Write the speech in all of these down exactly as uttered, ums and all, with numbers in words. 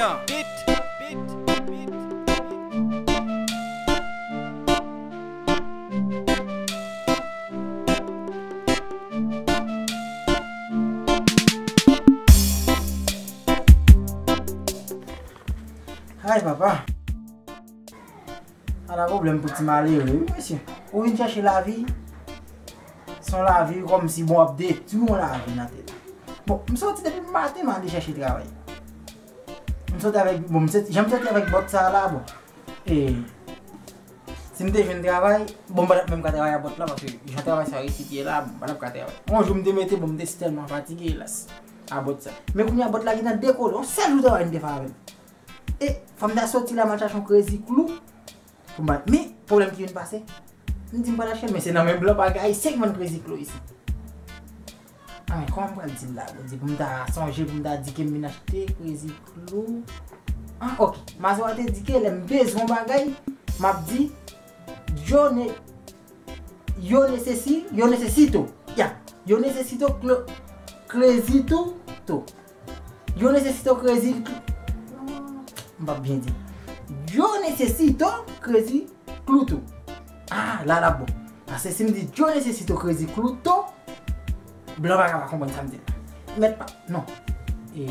Bit, bit, bit. Ay, papa. Ala pwoblèm pou ti malere, wi, mesye. Ou vin chèche lavi, se yon lavi kòmsi, bon, w ap detwi yon lavi nan tèt ou. Bon, m soti depi maten, m ale chèche travay. M soti avèk, bon, m soti, jan m soti avèk bòt sa a la, bon. E, si m te jwenn travay, bon, m pa t ap menm ka travay a bòt la, paske jan travay sa isit ye la, bon, m pa t ap ka travay. Yon jou m te mete, bon, m te tèlman fatige, elas, a bòt sa. Men kounye a bòt la gentan dekole, yon sèl jou travay m te fè avè l. E, fò m ta soti la, m al chache yon krezi klou. Pou m pa, men, pwoblèm ki vin pase, m di m pral achte l, men se nan men blan pa gen Ayisyen ki vann krezi klou isit. A, men kòman m pral di l la, Bondye, pou m ta sonje, pou m ta di ke m vin achte krezi klou. A, oke. Mazora te di ke lè m bezwen yon bagay, m ap di, yo ne, yo nesesi, yo nesesito. Ya. Yo nesesito kle-, krezi tou, tou. Yo nesesito krezi, m p ap byen di. Yo nesesito krezi klou tou. A, la, l ap bon. Paske si m di yo nesesito krezi klou tou, blan pa ka pa konprann sa m di la. Mèt pa, non. E,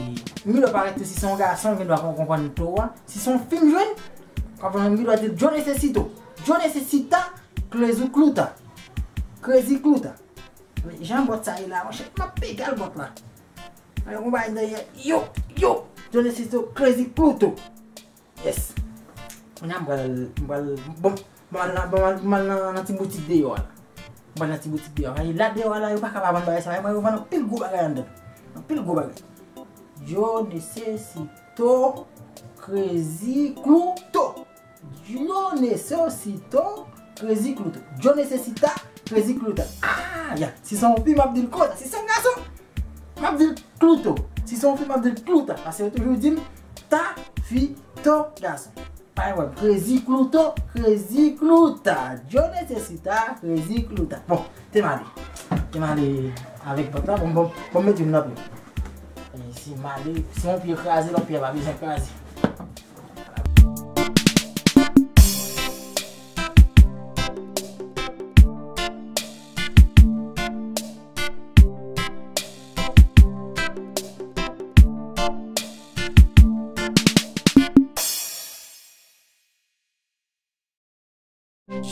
Milo parèt tou, si se yon gason, gen dwa konprann tou a. Si se yon fi m jwenn, konprann Milo di yo nesesito. Yo nesesita krezi klou ta. Krezi klou ta. Men jan bòt sa ye la, monchè, m ap pega l bòt la. Mwen yon bagay dèyè. Yo, yo. Yo nesesito krezi klou tou. Yes. Kounye a m pral, m pral, bon, m pral nan, m pral, m pral nan, nan ti boutik deyò a la. M pral nan ti boutik deyò a. Paske la deyò a la, yo pa ka pa vann bagay sa. Yo vann anpil gwo bagay anndan. Anpil gwo bagay. Yo nesesito krezi klou tou. Yo nesesito krezi klou tou. Yo nesesita krezi klou ta. A, ya. Si se yon fi, m ap di l konsa. Si se yon gason, m ap di l klou tou. Si se yon fi, m ap di l klou ta. Paske yo toujou di m ta, fi, tou, gason. Pa gen pwoblèm. Krezi klou tou, krezi klou ta. Yo nesesita krezi klou ta. Bon, te m ale. Te m ale avèk bòt la. Bon, bon, bon, mete m nan pye. E si m ale, si yon pye kraze, lòt pye a pa bezwen kraze.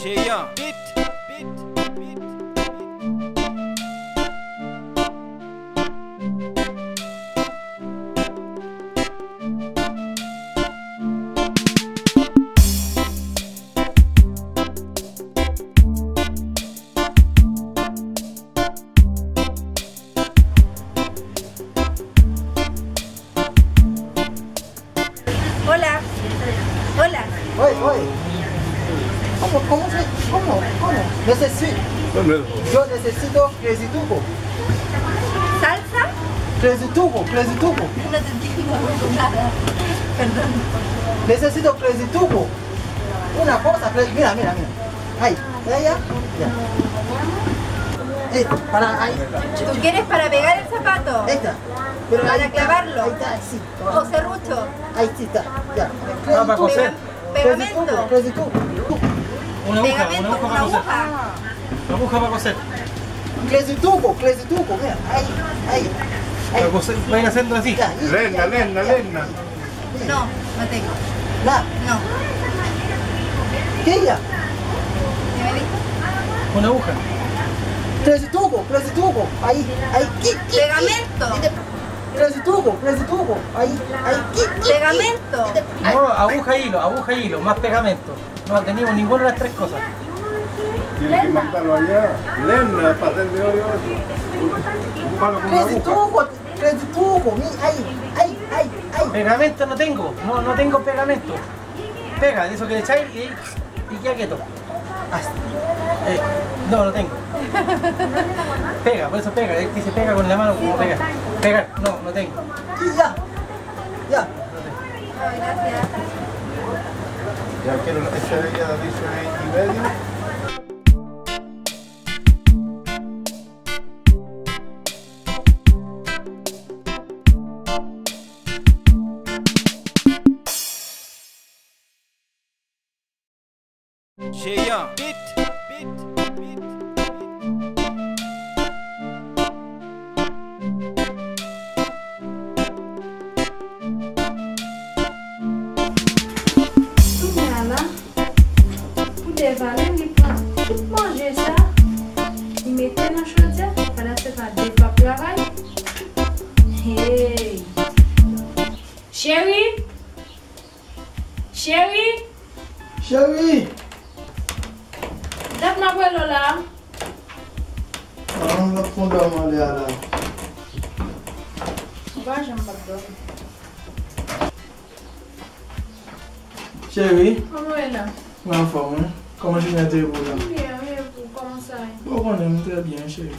Jeyan. Bit, bit, bit. Hola. Hola. Oye, oye. ¿Cómo, cómo se, cómo, cómo? Necesito. Yo necesito Crazy Tuco. ¿Salsa? Crazy Tuco, Crazy Tuco. No te entiendo nada. Perdón. Necesito Crazy Tuco. Una cosa, Crazy, mira, mira, mira. Ahí, ya, ya, ya. Eh, para ahí. ¿Tú quieres para pegar el zapato? Esta. Pero para ahí está, clavarlo. Ahí está, sí. O serrucho. Ahí sí está, ya. Ah, para coser. Pegamento. Crazy Tuco, Crazy Tuco. Una aguja, una aguja para coser. Una aguja para coser. Crazy Tuco, Crazy Tuco, mira, ahí, ahí, ahí. Para coser, va a ir haciendo así. Ya, y- Lenda, ya, lenda, ya, lenda. Ya. No, no tengo. Nada. No. ¿Qué ella? ¿Qué me dijo? Una aguja. Crazy Tuco, Crazy Tuco. Ahí, ahí, ki, ki, ki. Pegamento. Crazy Tuco, Crazy Tuco. Ahí, ahí, ki, ki, ki. Pegamento. No, aguja y hilo, aguja y hilo, más pegamento. No tenemos ninguna de las tres cosas. Tiene que mandarlo allá. Lenda, pasar de hoy a otro. Ocuparlo con una aguja. Crazy Tuco, Crazy Tuco, mi, ay, ay, ay, ay. Pegamento no tengo, no, no tengo pegamento. Pega, de eso que le echáis y, y queda quieto. Ah, eh, no, no tengo. Pega, por eso pega, él dice pega con la mano como pega. Pegar, no, no tengo. Y ya, ya. No tengo. Ya quiero esta bebida de diez y medio. Jeyan Beat, Beat, Beat. Kounye a la, pou devale, li pran tout manje sa, li mete nan chodyè, pandan se tan de pa travay. Hey! Cheri! Cheri! Cheri! Dat m ap rele w la. Ah, m ap fon dòmi ale a la. Ou pa janm p ap dòmi. Cheri. Kòman w ye la? M anfòm, wi. Kòman jounen an te ye pou ou la? M byen, wi, e pou ou, kòman sa ye? Bon, ou konnen, m trè byen, cheri.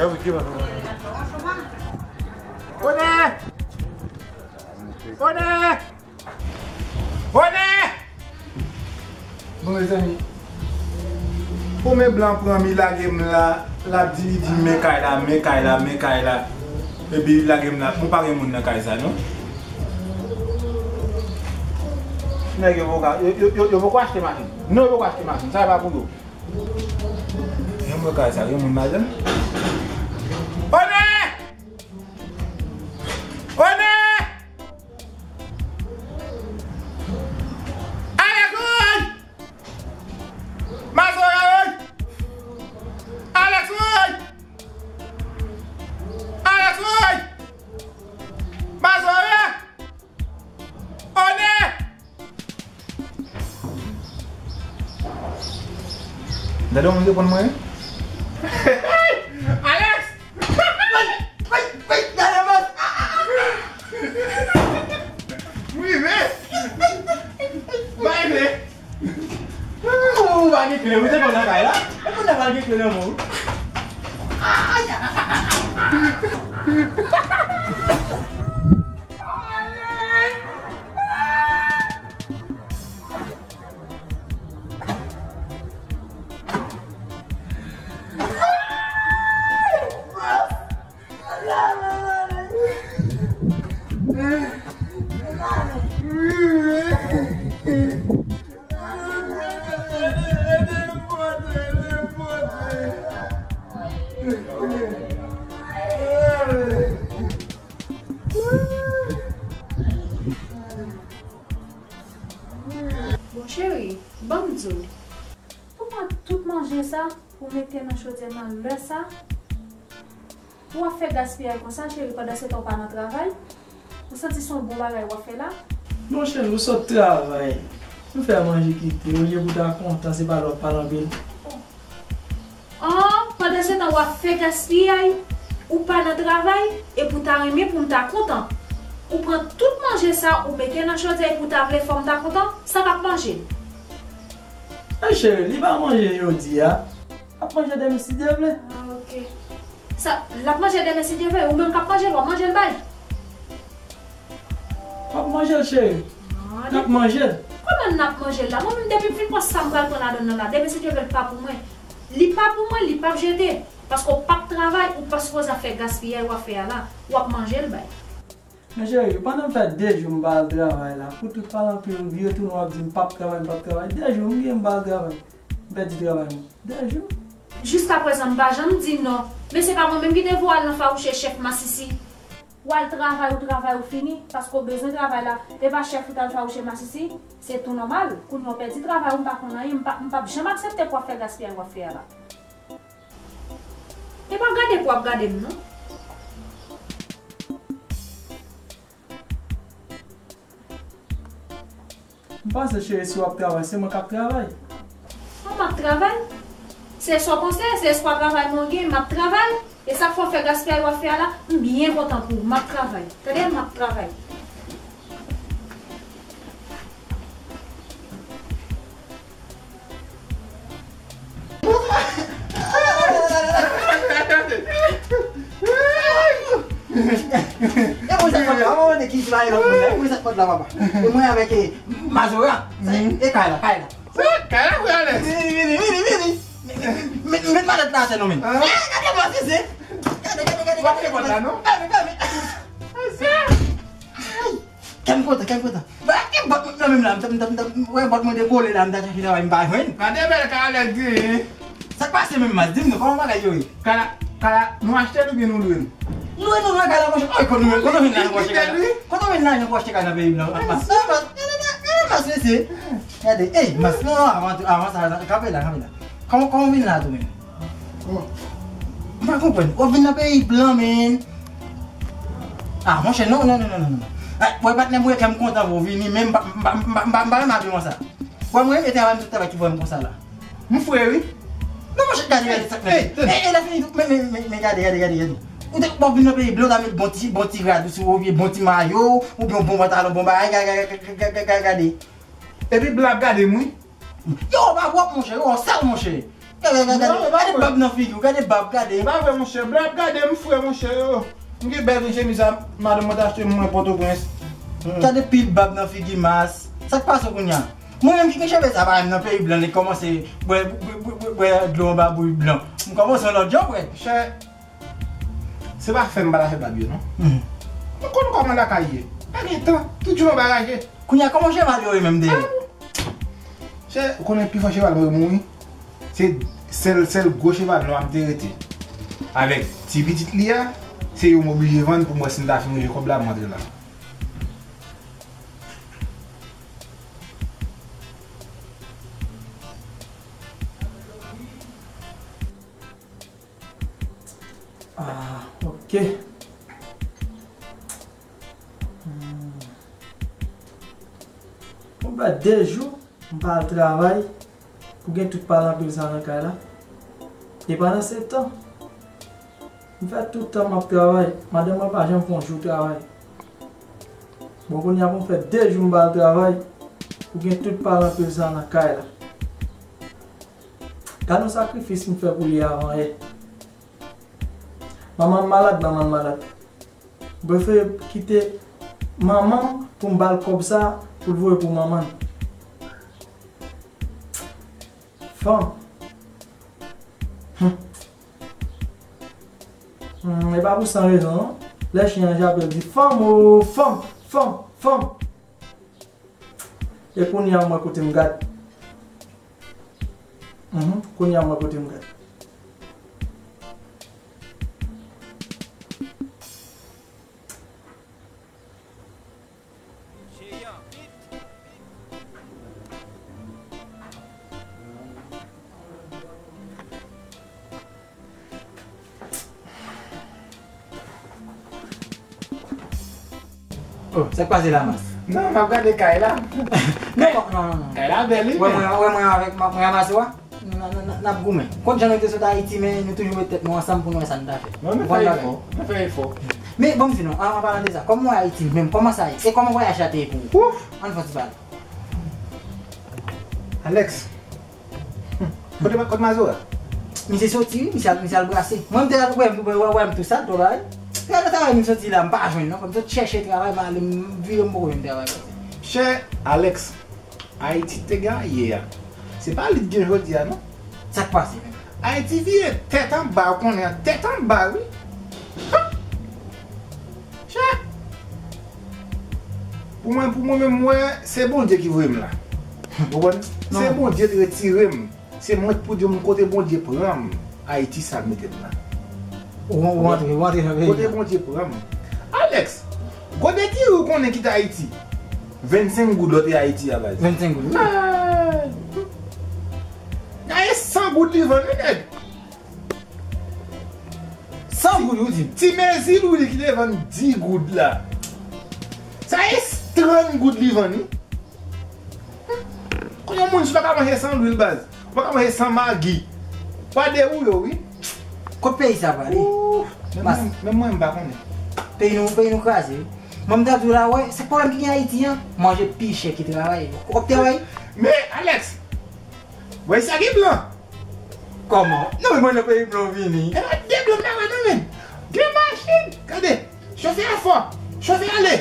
Ok. Onè! Onè! Onè! Bon, mezanmi, kòman blan pran m, li lage m la, l ap di, li di m men kay la, men kay la, men kay la. Epi li lage m la, bon, pa gen moun nan kay sa, non? Nèg yo poko, yo, yo, yo, yo poko achte machin. Non, yo poko achte machin. Sa e pa pou yo. Gen moun kay sa, gen moun ladan l. Onè! Onè! Alex Roy! Mazoya Roy! Alex Roy! Alex Roy! Mazoya! Onè! Gade yon moun reponn mwen. Alex! Ay, ay, ay, gade mwen! M rive! M rive! Ou pa gen kle, ou te konn nan kay la? E pou nan pa gen kle nan men w. Bon, cheri, ban m di w. Pou pran tout manje sa, pou mete nan chodyè nan lè sa, pou w ap fè gaspiyay konsa, cheri, pandan se tan w pa nan travay. Ou santi se yon bon bagay w ap fè la? Non, cheri, ou sot travay. Ou fè manje kite, olye pou w ta kontan, se pa lè w ap pale anpil. An, pandan se tan w ap fè gaspiyay, ou pa nan travay, epi w ta renmen pou m ta kontan. Ou pran tout manje sa, ou mete nan chodyè, epi w ta vle fè m ta kontan, sa k ap manje? Ay, cheri, li pa manje jodi a. L ap manje demen si Dye vle. Ah, ok. Sa, l ap manje demen si Dye vle, ou menm k ap manje l, w ap manje l bay. W ap manje l, cheri. Ah, n ap manje l. Kòman n ap manje l la? Mwen menm, depi m fin pran sa m pral pran ladann nan la, demen si Dye vle, l pa pou mwen. Li pa pou mwen, li p ap jete. Paske w p ap travay, ou pa sipoze ap fè gaspiyay w ap fè a la. W ap manje l bay. Men cheri, pandan m fè de jou m pa al travay la, pou tout pale anpil, m vire tounen w ap di m p ap travay, m p ap travay. De jou m gen m pa al travay. M pèdi travay mwen. De jou. Jiskaprezan m pa janm di non. Men se pa mwen menm ki te voye w al nan fawouche chèf masisi. W al travay, ou travay, ou fini, paske w bezwen travay la. E pa chèf ou t al fawouche masisi, se tou nòmal. Kounye a w pèdi travay ou, m pa konn anyen, m pa, m p ap janm aksepte pou w ap fè gaspiyay w ap fè a la. E pa gade pou w ap gade m non. M panse, cheri, si w ap travay, se mwen k ap travay. Mwen, m ap travay? Se sa w panse? Se espwa travay mwen gen, m ap travay? E sa k fè w fè gaspiyay w ap fè a la? M byen kontan pou ou, m ap travay. Tande, m ap travay. E mwen sa k pòt la, mwen mande ki ti bagay lòt moun la, e mwen sa k pòt la, papa. E mwen avèk, eh, Mazora, e kay la, kay la. Sa kay la, frè Alex? Vini, vini, vini, vini. Met, met, met malèt la atè non, men. Gade, gade, gade, gade, gade. W ap fè kòb la, non? Gade, gade. Kè m kontan, kè m kontan. Ba, e bòt mwen nan menm la, m t ap, m t ap, m t ap, wè bòt mwen dekole la, m t ap chache travay, m pa jwenn. Gade bèl kay Alex genyen. Sa k pase menm, Mas? Di m non, kòman bagay yo ye? Kay la, kay la, nou achte l oubyen nou lwe l? Lwe nou lwe kay la, monchè. Ay, kote nou, kote nou vin lajan pou achte kay la? Kote nou vin lajan pou achte kay nan peyi blan, Mas? Mas, Mas, Mas, Mas, Mas, mesye. Gade, ey, Mas, non, non, avan tou, avan sa, kanpe la, kanpe la. Kòman, kòman w vin la tou menm? M pa konprann. W ap vin nan peyi blan, men. Ah, monchè, non, non, non, non, non, non. Ay, wè, patnè, mwen, kè m kontan pou w vini, men m pa, m pa, m pa, m pa, m pa renmen ap viv konsa. Wè, mwen renmen travay, m tout travay ki voye m konsa la. M fre, wi. Non, monchè, gade, gade, sa k mèt. Ey, ey, lè fini tou, men, men, men, men, gade, gade, gade, gade. Ou te, w ap vin nan peyi blan, w ta met bon ti, bon ti rad ou sou ou, vye bon ti mayo, oubyen yon bon pantalon, bon bagay, gade, gade, gade, gade, gade. Epi blan ap gade m, wi. Yo, w pa pwòp, monchè, yo, w sal, monchè. Gade, gade, gade, gade bab nan figi w, gade bab, gade. E pa vre, monchè, blan ap gade m, frè, monchè, yo. M gen bèl grenn chemiz a, madanm mwen te achte mwen Pòtoprens. Gade pil bab nan figi Mas. Sa k pase w kounye a? Mwen menm ki gen cheve sa, pa menm nan peyi blan, li kòmanse bwè, bwè, bwè, bwè, bwè dlo anba bouyi blan. M kòmanse yon lòt jan, frè. Chè, se pa fè m pa ta fè bab yo, non. Mhm. Ou konn kòman lakay ye. Pa gen tan, tout jounen w pa raje. Kounye a, kòman cheve yo ye menm, dèyè? Chè, ou konnen pi fò cheval mwen mouri? Se sèl, sèl gwo cheval nwa m te rete. Avèk ti pitit li a, se yo m oblije vann pou m wè si m ta fin ranje kòb la, m antre la. Ah, ok. Hmm. Bon, ba de jou, m pa al travay, pou gen tout pale anpil sa nan kay la. E pandan se tan, m fè tout tan m ap travay, madanm mwen pa janm fè yon jou travay. Bon, kounye a pou m fè de jou m pa al travay, pou gen tout pale anpil sa nan kay la. Gade yon sakrifis m fè pou li avan yè. Manman m malad, manman m malad. M prefere kite manman m pou m ba l kòb sa pou l voye pou manman l. Fanm. Hum. Hum, e pa pou san rezon, non. Lè chen an jape, l di, "Fanm, o, fanm, fanm, fanm." E kounye a, mwen kote m gad. Mhm, kounye a, mwen kote m gad. Oh, sa k pase la, Mas? Non, m ap gade kay la. Non, non, non, non. Kay la bèl, wi. Wè mwen, wè mwen avèk, mwen, mwen ranmase w a. N, n, n, n ap goumen. Kont jan nou te sot Ayiti, men nou toujou met tèt nou ansanm pou nou wè sa n ta fè. Mwen, mwen fè efò. Mwen fè efò. Men, bon, m di nou, an, an palan de sa, kòman w wè Ayiti menm, kòman sa ye? E kòman vwayaj la te ye pou ou? Ouf! Ann fè yon ti pale. Alex. Kote, kote Mazora? Misye soti, wi, misye al, misye al brase. Mwen, m te al wè, m, wè, wè, wè, m tou sa, tou la, wi. Gade travay m soti la, m pa jwenn, non. Fò m sot chèche travay, m ale, m vire, m poko jwenn travay. Chè Alex, Ayiti te gen ayè a. Se pa li t gen jodi a, non. Sa k pase menm? Ayiti vire tèt anba, ou konnen, tèt anba, wi. Ha! Chè! Pou mwen, pou mwen menm, m wè, se Bondye ki voye m la. Ou konprann? Se Bondye t retire m. Se mwen k pou di w kote Bondye pran m. Ayiti sa l mete m la. Ou, ou antre, ou antre nan peyi a. Kote Bondye pran m. Alex, gode diri ou konnen ki t Ayiti. Vennsenk goud lòt e Ayiti a, baz. Vennsenk goud, wi. Ay! Gaye san goud li vann, wi, nèg. San goud, ou di? Ti mezi lwil ki te vann dis goud la. Sa e trant goud li vann, wi. Ou pa ka manje san lwil, baz. Ou pa ka manje san magi. Ou a de ou yo, wi. Kot peyi sa prale? Ooh, men mwen, men mwen, m pa konnen. Peyi nou, peyi nou kraze, wi. Mwen, m ta di w la, wè, se pwoblèm ki gen Ayiti an. Manje pi chè ki travay. Ou ap travay? Men, Alex, wè sa ki blan. Kòman? Non, men mwen nan peyi blan vini. E pa de blan nan wè non, men. Gen machin. Gade, chofè a fò. Chofè ale.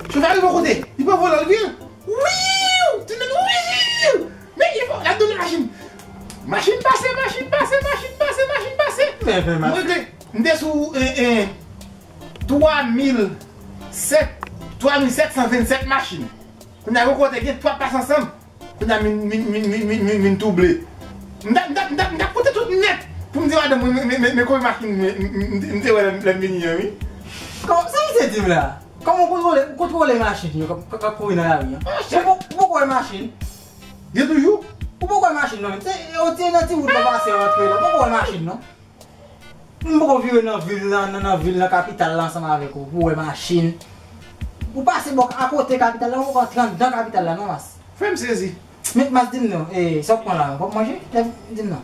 Chofè ale bò kote. Li pran volan, li vin. Wiiw! Timoun, wiiw! Men li fò, l ap donnen machin. Machin pase, machin pase, machin pase, machin pase. Men, men, machin. Mwen te, m te sou, eh, eh, twa mil sèt, twa mil sèt san vennsèt machin. Kounye a, yon kote gen twa pase ansanm. Kounye a, min, min, min touble. M t ap, m t ap, m t ap, m t ap konte tout nèt pou m di madanm mwen, men, men, men, men konbyen machin m, m, m, m te wè lè m, lè m vini an, wi. Kòman, sa misye di m la? Kòman w kontwole, w kontwole machin yo k ap, k ap, k ap kouri nan lari an? Monchè. Ou poko, ou poko wè machin? Gen toujou? Ou poko wè machin non, menm. Se, ou te nan ti wout la pase antre la. Ou poko wè machin non. M poko vire nan vil lan, nan, nan vil, nan kapital la ansanm avèk ou, pou wè machin. Ou pase bò akote kapital la, ou poko antre anndan kapital la non, Mas. Frè m sezi. Men, Mas, di m non, e, sa w pran la, w ap manje? Di m non.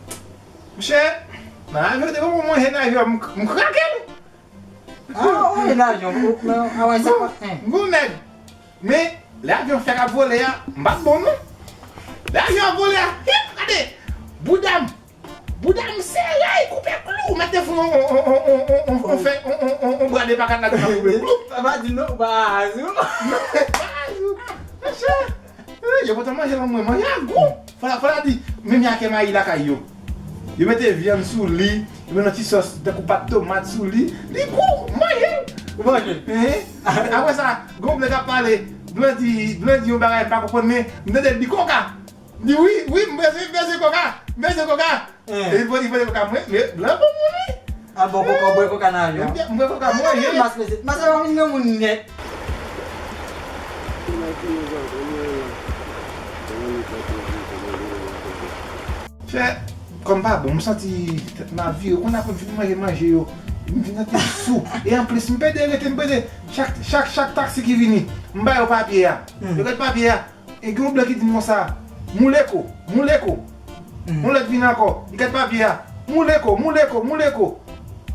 Monchè, nan avyon, depi w manje nan avyon, m, m krake l. Ah, wi, nan avyon, ou, men, ah, wè, sa pa, en. M gon nèg. Men, lè avyon fèk ap vole a, m pa t bon non. Lè avyon ap vole a, hip, gade, bouda m, bouda m sere, koupe klou, mete fon, on, on, on, on, on, on, on, fè, on, on, on, on bra de pakat la, koupe klou. Papa di non, ou pa azou. Pa azou. Monchè. Eh, yo pote manje lan mwen, manje a gou. Fò la, fò la di, menm jan ke mayi lakay yo. Yo mete vyann sou li, yo mete yon ti sòs tankou pat tomat sou li. Li gou, manje. Ou manje. Eh, apre sa, gon blan k ap pale, blan di, blan di yon bagay m pa konprann, men m tande l di koka. M di wi, wi, m bezwen, m bezwen koka. M bezwen koka. Eh. E li pote, li pote koka mwen, men blan bon moun wi. A bon, koka, w bwè koka nan avyon? M bwè koka mwen, ye. Mas, mesye, mas, sa pa vin gen moun nèt. Fè, kòm pa bon, m santi tèt m ap vire. Konn apre m fin manje manje yo, m vin santi m sou. E anplis, m pede rete, m pede. Chak, chak, chak taksi ki vini, m ba yo papye a. Hmm. Yo gade papye a. E gen yon blan ki di m konsa, Mouleko, Mouleko. Mhm. Yon lòt vini ankò, li gad papye a, Mouleko, Mouleko, Mouleko.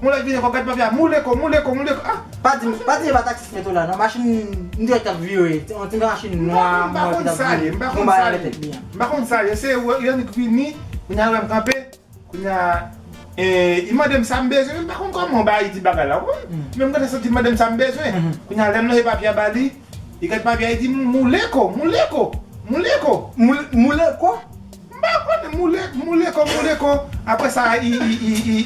Yon lòt vini ankò, gad papye a, Mouleko, Mouleko, Mouleko. Ah! Pa di m, pa di m e pa taksi ki mete w la non, machin dirèk t ap vire, yon ti machin nwa, m pa konn sa ye, m pa konn sa ye. M pa konn sa ye, se yo, yo annik vini, kounye a wè m kanpe. Kounye a, eh, li mande m sa m bezwen, men m pa konn kòman bagay di bagay la, ou konprann? Mm. Men m gentan santi l mande m sa m bezwen. Mhm. Kounye a, lè m lonje papye a ba li, li gad papye a, li di m, Mouleko, Mouleko, Mouleko. Moul-, Mouleko? M pa konn, Moule-, Mouleko, Mouleko. Apre sa, li, li,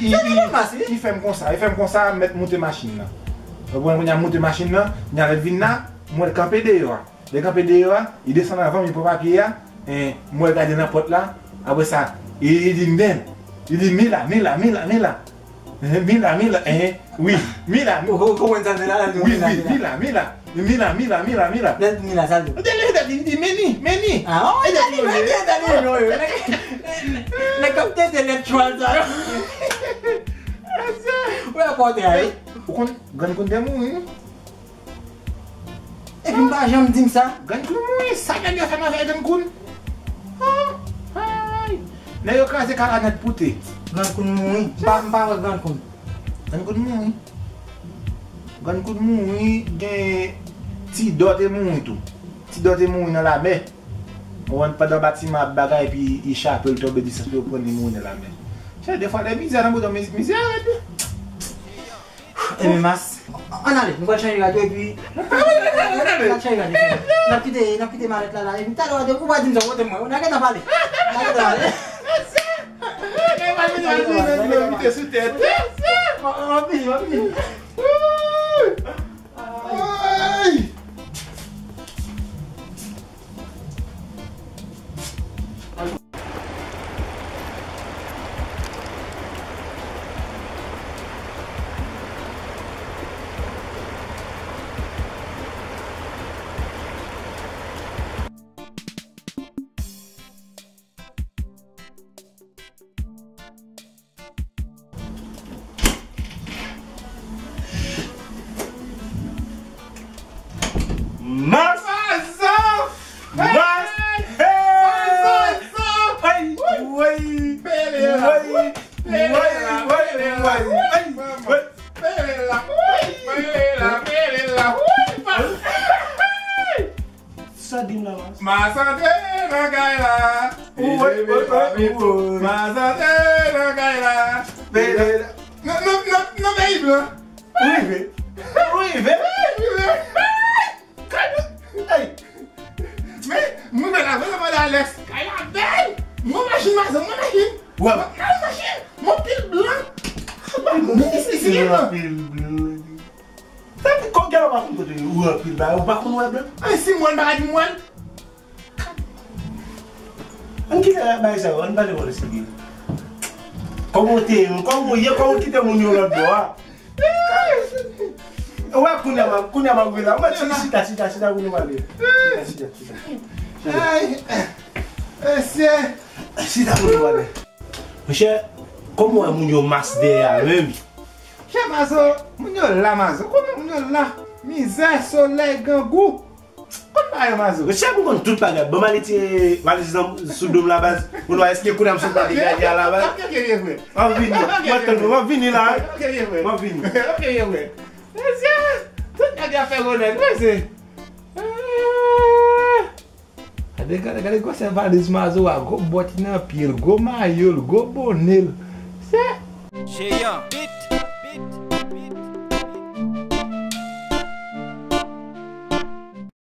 li fè m konsa, li fè m konsa, m mèt moute machin nan. Ou konprann, kounye a, m moute machin nan, kounye a, lè l vin la, m wè l kanpe deyò a. Lè kanpe deyò a, li desann anvan m, li pran papye a, en, m wè l gade nan pòt la, apre sa, li, li di m, men, li di, Mila, Mila, Mila, Mila. Eh, Mila, Mila, en, wi, Mila. Ou, ou konprann sa l di la, l di w Mila, Mila. Mila, Mila, Mila, Mila, Mila. Lè l di Mila, sa l di w? Lè l di, li di, Meni, Meni. Ah, oh, li di, li di, li di, yo, yo. Nèg, nèg k ap tete lèt chwal sa yo. Ou wè pòtè a, wi. Ou konn, grann konn dè mouri, wi. Epi m pa janm di m sa. Grann Koun mouri, sa nèg yo fè nan fè Grann Koun? Ah, ay. Nèg yo kraze kara nèt poute. Grann Koun mouri. M pa, m pa wè Grann Koun. Grann Koun mouri. Grann Koun mouri, gen Ti Dò te mouri tou. Ti Dò te mouri nan lamè. Ou konprann, pandan batiman ap bagay, epi li chape, l tonbe, disans li pran, li mouri nan lamè. Chè, defwa, lè mizè nan bouton, miz-, mizè rèd. Ebyen, Mas, ann ale, nou pral chanje radyo, epi n ap chanje radyo. N ap kite, n ap kite malèt la, la, epi talè w a di, ou pa di m sa, w kote mwen, n a gentan pale. N a gentan pale. Anpil, anpil. Ay! Mas! Mas! Hey! Sa di m la, Mas. Mas antre nan kay la. Ou wè, ou wè, ou wè. Mas antre nan kay la. Nan, nan, nan, nan peyi blan. Ou rive. Ou rive. Ou rive. Kay la. Ey. Men, mwen la, mwen la, mwen la, lès. Kay la bèl. Mwen machin, mazan, mwen machin. Wè. Mwen machin. Mwen pil blan. Mwen isi, isi, blan. Pil blan. Sa ki kòk gala pa konn kote ou anpil bagay, ou pa konn wè blan? Ay, si m wè l, bagay di m wè l. Ann kite bagay sa yo, ann pale bò de sigi. Kòman w te, kòman w ye, kòman w kite moun yo lòt bò a? Wè, kounye a m ap, kounye a m ap gwe la. Mwen, chita, chita, chita, chita, kounye a m ale. Chita, chita, chita. Ay, mesye. Chita, kounye a m ale. Monchè, kòman w wè moun yo mas dèyè a menm? Chè Mazo, moun yo la, Mazo. Kòman moun yo la? Mizè, solèy, grangou. Kot pa yo, Mazo? Monchè, m konn tout bagay. Ban m ale tire valiz nan sou do m la, baz. Pou n wè èske kounye a m sot la degaje a la, baz. Ok, ok, ok, frè. M ap vini. M ap tann ou. M ap vini la. Ok, ok, frè. M ap vini. Ok, ok, frè. Mesye, tout nèg yo ap fè gwo nèg, mesye. Ah. Gade, gade, gade gwosè valiz Mazo a, gwo bòt nan pye l, gwo mayo l, gwo bone l. Se Jeyan Beat.